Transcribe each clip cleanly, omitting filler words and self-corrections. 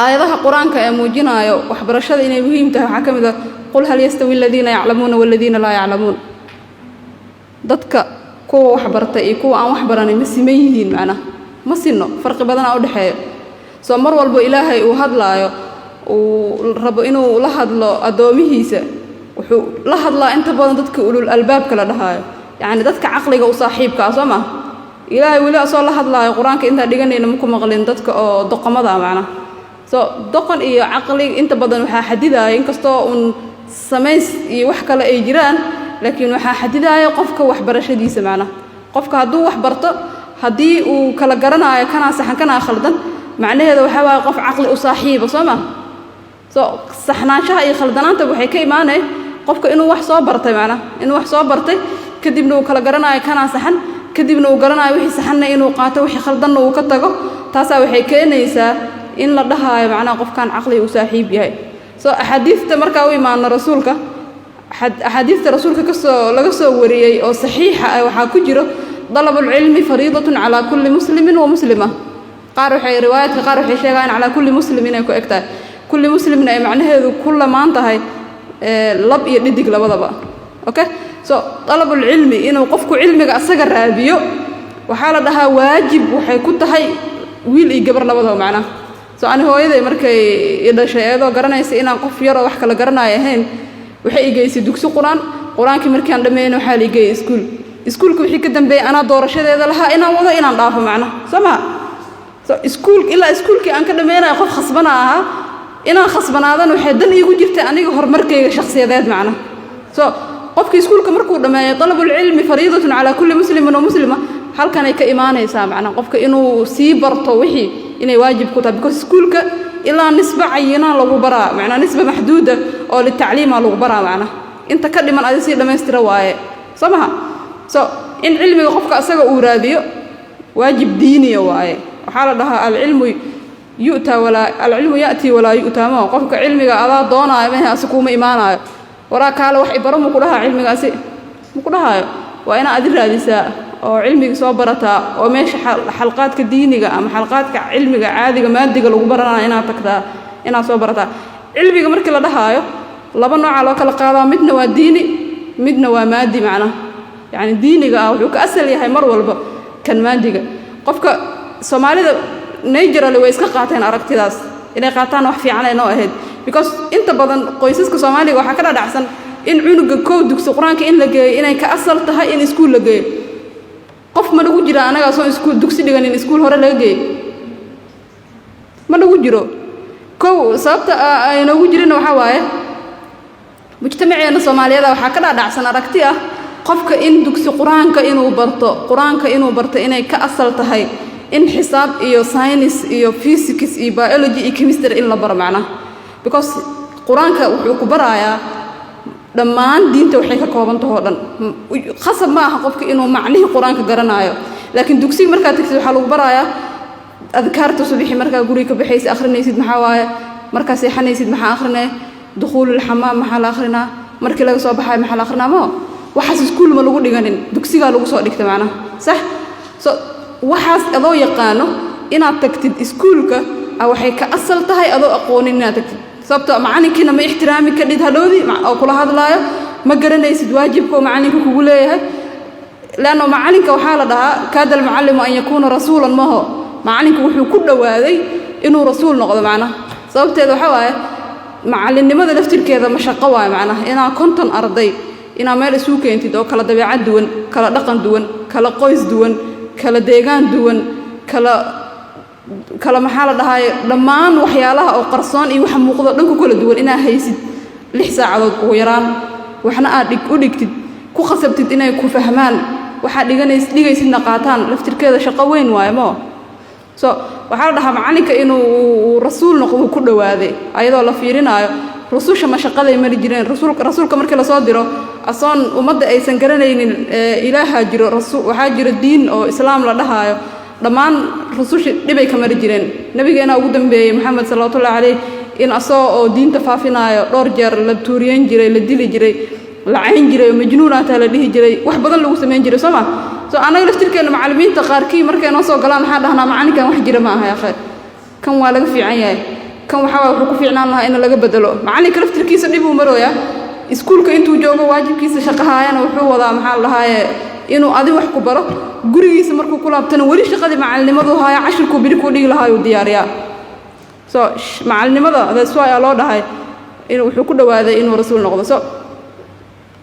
Aayadaha Qur-aanka ee muujinaayo waxbarashada inay muhiim tahay waxaa ka mid ah: قل هل يستوي الذين يعلمون والذين لا يعلمون. Dadka kuwa waxbartay iyo kuwa aan wax baranin ma siman yihiin? Macnaha, ma sinno, farqi badanaa u dhexeeyo. Soo mar walbo Ilaahay uu hadlaayo, uu rabo inuu la hadlo addoomihiisa, wuxuu la hadlaa inta badan dadka ulul albaabka la dhahaayo, yacni dadka caqliga u saaxiibka ah, soo maa? Ilaahay weli asoo la hadlaayo Qur-aanka intaan dhiganayna maku maqlin dadka oo doqomada ah. Macnaha, so doqon iyo caqli inta badan waxaa xadidaaya, inkastoo uun samays iyo wax kale ay jiraan, laakiin waxaa xadidaaya qofka waxbarashadiisa. Macnaha, qofka hadduu wax barto, haddii uu kala garanaayo kanaa saxan, kanaa khaldan, macnaheeda waxaa waaye qof caqli u saaxiiba, soo ma? So saxnaanshaha iyo khaldanaanta waxay ka imaanay qofka inuu wax soo bartay. Macnaha, inuu wax soo bartay, kadibna uu kala garanaayo kanaa saxan, kadibna uu garanayo wixii saxanna inuu qaato, wixii khaldanna uu ka tago. Taasaa waxay keenaysaa in la dhahaayo macnaha qofkan caqliga u saaxiib yahay. So axaadiista markaa u imaano rasuulka, axaadiista rasuulka kasoo laga soo wariyey oo saxiixa ah, waxaa ku jiro: طلب العلم فريضة على كل مسلم ومسلمة. Qaar waxay, riwaayaadka qaar waxay sheegaan على كل مسلم inay ku eg tahay, كل مسلم na ay macnaheedu ku lamaan tahay lab iyo dhidig labadaba. Okay, so طلب العلم, inuu qofku cilmiga asaga raadiyo, waxaa la dhahaa waajib waxay ku tahay wiil iyo gabar labadaba. Macnaha, so ani hooyaday markay i dhashay, iyadoo garanaysa inaan qof yaroo wax kala garanaayo ahayn, waxay i geysay dugsi Qur-aan. Qur-aankii markaan dhammeeyna, waxaa la i geeyey iskuul. Iskuulka wixii ka dambeeyey anaa doorashadeeda lahaa inaan wado, inaan dhaafo. Macnaha, soo maa? So iskuul ilaa iskuulkii aan ka dhammaynayo qof khasbana ahaa. Inaan khasbanaadana waxay dan iigu jirtay aniga horumarkayga shakhsiyadeed. Macnaha, so qofkii iskuulka markuu dhammeeyo, طلب العلم فريضة على كل مسلم ومسلمة halkanay ka imaanaysaa. Macnaha, qofka inuu sii barto wixii inay waajib ku tahay, because iskuulka ilaa nisba cayinaan lagu baraa, macnaa nisba maxduuda oo litacliima lagu baraa. Macnaha, inta ka dhiman adi sii dhammaystira waaye, soo maha? So in cilmiga qofka asaga uu raadiyo waajib diiniya waaye. Waxaa la dhahaa: العلم يؤتى ولا العلم يأتي ولا يؤتى. Ma qofka cilmiga adaa doonaayo mehe, asi kuuma imaanaayo. Waraa kaale wax ibaro muku dhahaa? Cilmigaasi maku dhahaayo. Waa inaa adi raadisaa oo cilmiga soo barataa, oo meesha xalqaadka diiniga ama xalqaadka cilmiga caadiga maadiga lagu baranaya inaad tagtaa, inaad soo barataa. Cilmiga markii la dhahaayo, laba noocaa loo kala qaadaa: midna waa diini, midna waa maadi. Macnaha, yacni diiniga ah wuxuu ka asal yahay mar walba kan maadiga. Qofka Soomaalida naturally way iska qaateen aragtidaas. Inay qaataan wax fiican ay noo ahayd, because inta badan qoysaska Soomaaliga waxaa ka dhadhacsan in cunuga kow dugsi Qur-aanka in la geeyo inay ka asal tahay in iskuul la geeyo. Qof ma nagu jira anagaasoo iskuul dugsi dhiganin iskuul hore laga geeyo? Ma nagu jiro. Kow, sababta ay noogu jirina waxaa waaye mujtamaceena Soomaaliyeeda waxaa ka dhadhacsan aragti ah qofka in dugsi Qur-aanka inuu barto, Qur-aanka inuu barto inay ka asal tahay in xisaab iyo science iyo physics iyo biology iyo chemistry in la baro. Macnaha, because Qur-aanka wuxuu ku barayaa dhammaan diinta waxay ka kooban taho dhan. Khasab ma aha qofka inuu macnihii Qur-aanka garanaayo, laakiin dugsiga markaad tagtid waxaa lagu barayaa adkaarta subixi markaa guriga ka baxaysid akhrinaysid maxaa waaye, markaa seexanaysid maxaa akhrinee, دخول الحمام maxaa la akhrinaa, markii laga soo baxayo maxaa la akhrinaa. Mao waxaas iskuul ma lagu dhiganin, dugsigaa lagu soo dhigtay. Macnaha, sax. So waxaas adoo yaqaano inaad tagtid iskuulka waxay ka asal tahay adoo aqoonin inaad tagtid, sababtoo macalinkiina ma ixtiraami kadhid hadhowdii oo kula hadlaayo, ma garanaysid waajibka oo macalinka kugu leeyahay. Leanno macalinka waxaa la dhahaa: كاد المعلم أن يكون رسولا. Maho macalinku wuxuu ku dhowaaday inuu rasuul noqdo. Macnaha, sababteeda waxaa waaye macalinimada laftirkeeda mashaqo waaye. Macnaha, inaa 50 arday inaa meel isugu keentid oo kala dabeecad duwan, kala dhaqan duwan, kala qoys duwan, kala deegaan duwan, kala kala maxaa la dhahaaye, dhammaan waxyaalaha oo qarsoon iyo waxa muuqdo dhan ku kala duwan, inaa haysid 6 saacadood ugu yaraan, waxna aad dhig u dhigtid, ku khasabtid inay ku fahmaan, waxaad dhiganays dhigaysidna qaataan, laftirkeeda shaqo weyn waaye moo? So waxaa la dhahaa macalinka inuu rasuul noqdo ku dhowaaday, ayadoo la fiirinaayo rususha mashaqaday mari jireen. Rasuulka markii lasoo diro, asoon ummadda aysan garanaynin Ilaahaa jiro, waxaa jiro diin oo Islaam la dhahaayo, dhammaan rususha dhibay ka mari jireen. Nabigeena ugu dambeeyey, Maxamed salawaatullahi caleyh, in asagoo oo diinta faafinaayo dhowr jeer la tuuriyan jiray, la dili jiray, la cayn jiray, oo majnuun aataa la dhihi jiray, wax badan lagu samayn jiray, soo ma? So annaga laftirkeenna macallimiinta qaarkii markay noo soo galaan waxaan dhahnaa: macalinkan wax jira ma aha, yaakhe, kan waa laga fiican yahay. Kan waxaa wuxuu ku fiicnaan lahaa in laga bedelo. Macallinka laftirkiisa dhib uu marooyaa. Iskuulka intuu joogo waajibkiisa shaqahaayana wuxuu wadaa, maxaa la dhahaaye, inuu adi wax ku baro. Gurigiisa markuu ku laabtana weli shaqadii macalinimadu haaya, cashirkuu biri kuu dhigi lahaayuu diyaariyaa. So macalinimada, that's why aa loo dhahay in wuxuu ku dhowaaday inuu rasuul noqdo. So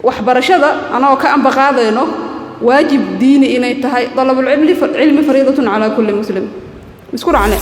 waxbarashada anagoo ka ambaqaadayno waajib diini inay tahay, طلب العلم فريضة على كل مسلم, isku raacne.